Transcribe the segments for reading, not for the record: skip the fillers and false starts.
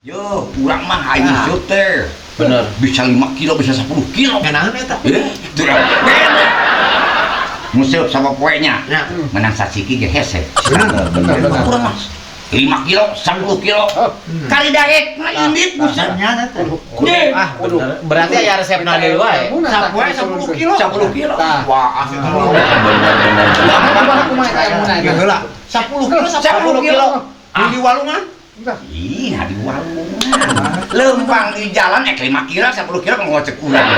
Yo, urang mah hayang nguseup teh. Bener. Bisa 5 kilo, bisa 10 kilo. Naon eta? Eh, itu beda. Nguseup sama poenya. Ya. Menang sasiki ge hese. Bener, bener, bener. Urang mah 5 kilo, 10 kilo. Kali daek mah indit buset. Nya eta. Deh. Ah, bener. Berarti aya resepna deui wae. Sapoe 10 kilo. 10 kilo. Tah. Wah, asli Bener bener bener. Kumaha kumaha eta ilmuna Ya eta? heula. 10 kilo 10 kilo. Di walungan. Ih, nah di walungan. Lempang di jalan ek 5 kilo, 10 kilo ngocek urang.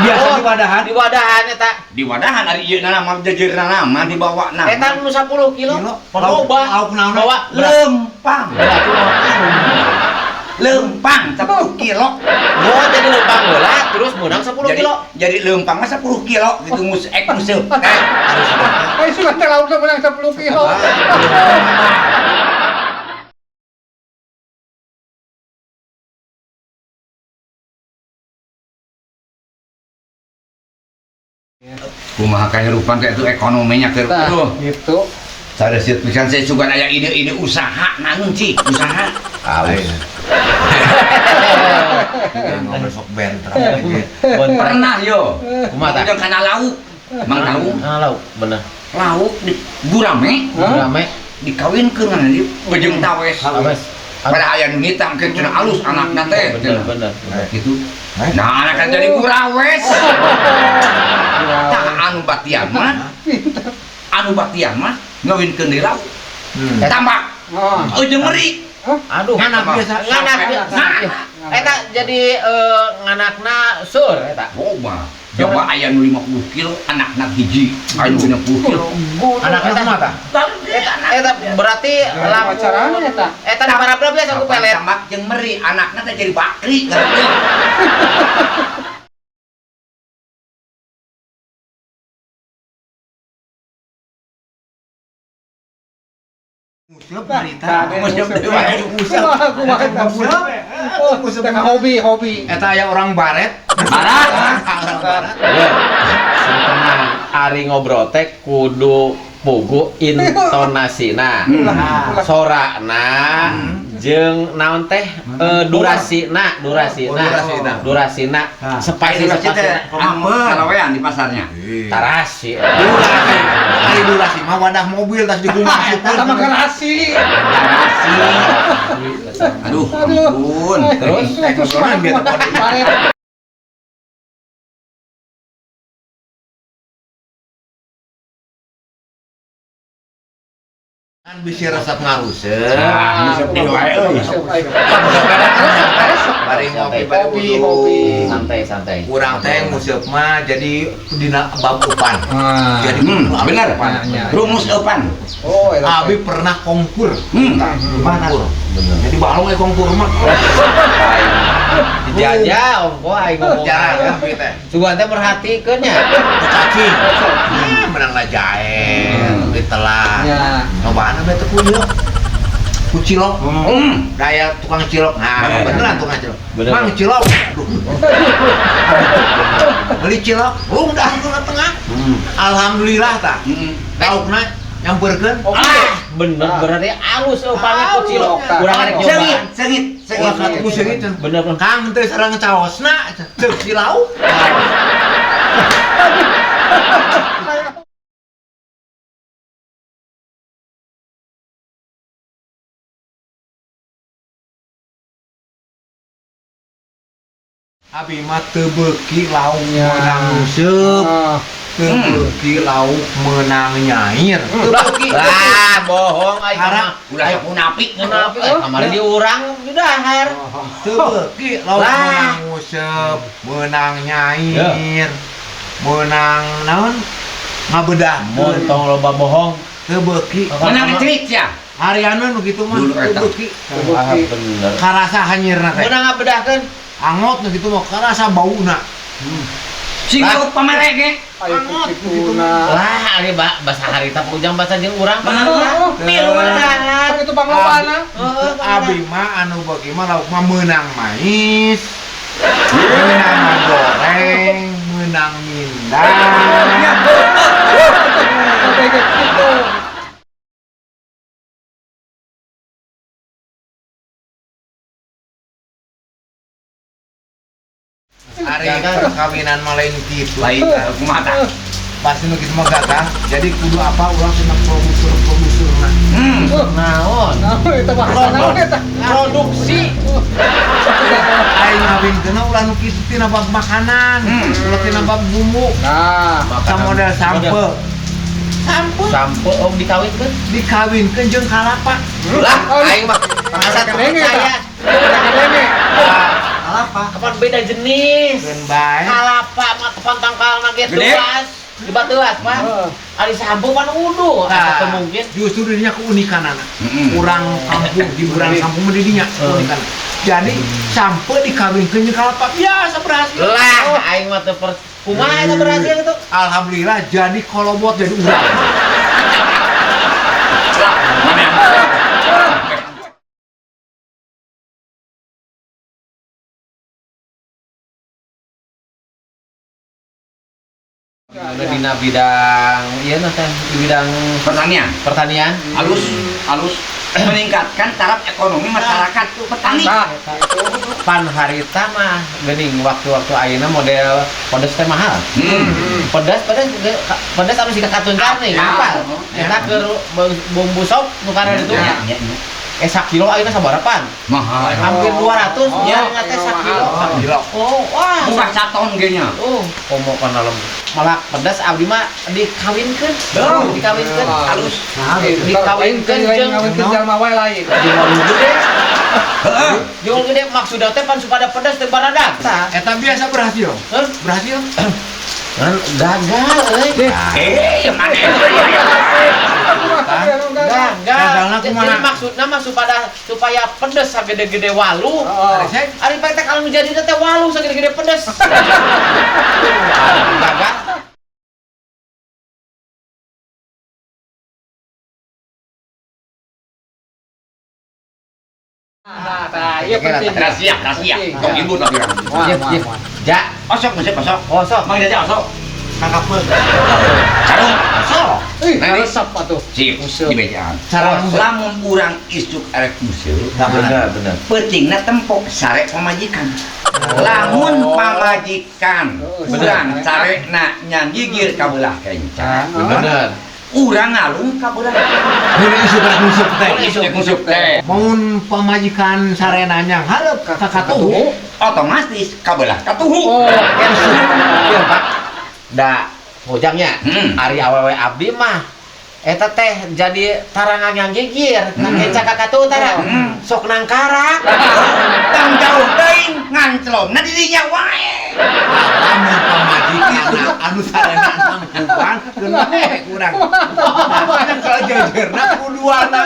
Biasa di wadahan. Di wadahan eta. Di wadahan ari ieu na mah jejerna mah dibawa na. Eta nu 10 kilo. Lauk Loba. lauk naon? Bawa beras. Lempang. Berarti Lempang 10 kilo. Oh, jadi lempang heula terus menang 10 Jadi kilo. jadi lempang mah 10 kilo gitu mus ek museup. Eh, Ai sugan teh laukna menang 10 kilo. Kumaha kahirupan teh itu ekonominya keur Tah, aduh. gitu. Saresit pisan saya sugan aya ide-ide usaha naon sih, usaha. Halus. Ngobrol sok bentrok. Pernah yo. Kumaha tah? Ujang kana lauk. Mang tahu Ah, lauk, bener. lauk di gurame Rame. dikawinkeun kana di bejeng tawes. Tawes. Pada aya nu nitah engke cenah alus anakna teh. Bener bener. Gitu. Nah, anakna jadi gurawes. Tah anu batian mah, anu batian mah ngawinkeun di lauk. Tambak. Oh. Ujung meri. Aduh, Nganak biasa. Nganak. Nganak. Eta jadi nganakna sur eta. Loba. Coba aya nu 50 kilo, anakna hiji, aya nu 60 kilo. Anaknya kumaha tah? Eta eta berarti Lamun carana eta? Eta di parabla biasa ku pelet. Tambak jeung meri, anakna teh jadi bakri ngerti. Nguseup harita. Nguseup deui wae. Kumaha kumaha eta? Nguseup. Oh, teh hobi hobi. Eta aya orang baret. Barat. Orang barat. Ya. Sing tenang, ari ngobrol teh kudu pugu intonasina. Sorana jeung naon teh durasina, durasina. Oh, durasina. Durasina Ah. spasi Durasi teh spasi. anu kalawean di pasarnya. Tarasi. Durasi. Ari durasi mah wadah mobil tas dikumaha. Eta mah garasi. Garasi. Aduh, Aduh. ampun. Terus? Terus kumaha kumaha. Baret. Kan bisi resep ngaruseuk. Nah, nguseup deui wae euy. Bari ngopi bari Hobi, wudu. hobi. Santai santai. Urang teh nguseup mah jadi dina bab upan. Ah. Jadi Bener. Ya, ya. Rumus eupan. Oh, eta. Abi pernah kongkur. Hmm. Kongkur. Jadi balong eh kongkur mah. Dijajah ongko aing ngomong. Jarang ya abi teh. Sugan teh merhatikeun nya. Cacing. Ah, menang lah jae, ditelan. Ya. Cobaan apa itu ku ieu? Ku cilok. Hmm. Daya tukang cilok. Nah, Eh. beneran tukang cilok. Bener. Mang cilok. Aduh. Beli cilok, rung dah ke tengah. Alhamdulillah tah. Hmm. Laukna nyamperkeun. Oh, Ah, bener berarti alus eupanna ku cilok. Alus. Urang arek Seungit, nyobaan. seungit, seungit. Ulah katuh seungit. Bener bener. Kang teh sareng caosna, ceuk si lauk. Abi mah teu beuki lauk Ya. meunang nguseup, Ah. teu beuki lauk meunang nyair. Teu beuki. Lah, bohong aing Harap. mah. Ulah sok munafik. Munafik aing kamari di urang dahar. Teu beuki lauk Lah. meunang nguseup, meunang nyair, meunang naon? Ngabedah. Montong loba bohong. Teu beuki. Menang cerik ya. Harianeun nu kitu mah Dulu teu eta. beuki. Ah, bener. Karasa hanyirna teh. Meunang ngabedahkeun. Angot nu kitu mah karasa bauna. Sing lauk pamere ge. Ayo kituna. Lah, ari basa harita ujang basa jeung urang. Menang Oh, pilu Kan itu panglobana. Heeh, Abi mah anu beuki mah lauk mah meunang mais, meunang goreng, meunang mindang. Sampai kayak gitu. Ari perkawinan mah lain kitu. Lain kumaha tah? Pasti nu kitu mah gagal. Jadi kudu apa urang cenah produser-produserna. Naon? Naon eta bahasa naon eta? Produksi. Aing ngawinkeunna ulah nu kitu tina bab makanan, ulah tina bab bumbu. Nah, Samodel sampe. Sampe Sampe om dikawinkeun. dikawinkeun jeung kalapa. Lah, aing mah asa teu percaya. Kadenge. Kalapa. Kapan beda jenis? Keun bae. Kalapa mah kapan tangkalna ge Gede. teuas. Di batuas, Pak. Ari sampe pan uduh, asa teu mungkin. Justru dirinya keunikanana. Heeh. Urang kampung di urang kampung mah didinya keunikan. Jadi sampe dikawinkeun jeung kalapa biasa berhasil. Lah, aing mah teu kumaha eta berhasil itu? Alhamdulillah jadi kolobot jadi urang. Lah, mana? Dina bidang ieu na teh di bidang Pertanian. pertanian. Halus, halus meningkatkan taraf ekonomi masyarakat petani. Nah, Pan harita mah geuning waktu-waktu ayeuna model pedes teh mahal. Pedas pedas pedas anu siga katun nih, apa? Eta keur bumbu sop nu karena itu. Ya, ya, ya. Sakilo ayeuna sabarapan? Mahal. Hampir 200 ya teh sakilo. Sakilo. Oh, wah. Bukan saton ge nya. Oh, komo kana lem. Malah pedas abdi mah dikawinkeun. Dikawinkeun. Halus. Nah, Dikawinkeun jeung ngawinkeun jalma wae lain. jeung walu gede. Heeh. Jeung gede maksudna teh pan supaya pedas teh baradak. Tah. Eta biasa berhasil. Hah? Berhasil. Kan gagal euy. Eh, mana? Gagal. Gagalna kumaha? Jadi maksudna mah supaya pedes sagede-gede walu. Ari Ari teh kalau jadi teh walu sagede-gede pedes. Gagal. Nah, tah, ieu penting. Rahasia, rahasia. Tong ibu tapi. Wah, wah, wah. Ja, Osok masih osok. osok. Mang Jaja osok. Kakapeuh. Sarung. Osok. Ih, Nah, ini. resep atuh. Sip, Museum. di bejaan. Sarung. Lamun urang isuk erek museum, Bener, bener. pentingna tempok sare pamajikan. Lamun pamajikan urang sarekna nyang gigir ka belah kenca. Bener. Urang ngalung ka belah. Mun isuk rek nguseup teh. Isuk nguseup teh. Mun pamajikan sarena nyang hareup ka katuhu. Otomatis ka belah katuhu. Oh, Iya, Pak. Da hojangnya ari awewe abdi mah eta teh jadi tarangan yang gigir, ka kenca ka katuhu tara. Sok nangkarak. Tong jauh teuing nganclongna di dinya wae. Lamun pamajikan anu sarena nangkuban keun bae urang. Nah, kalau jejerna kuduana.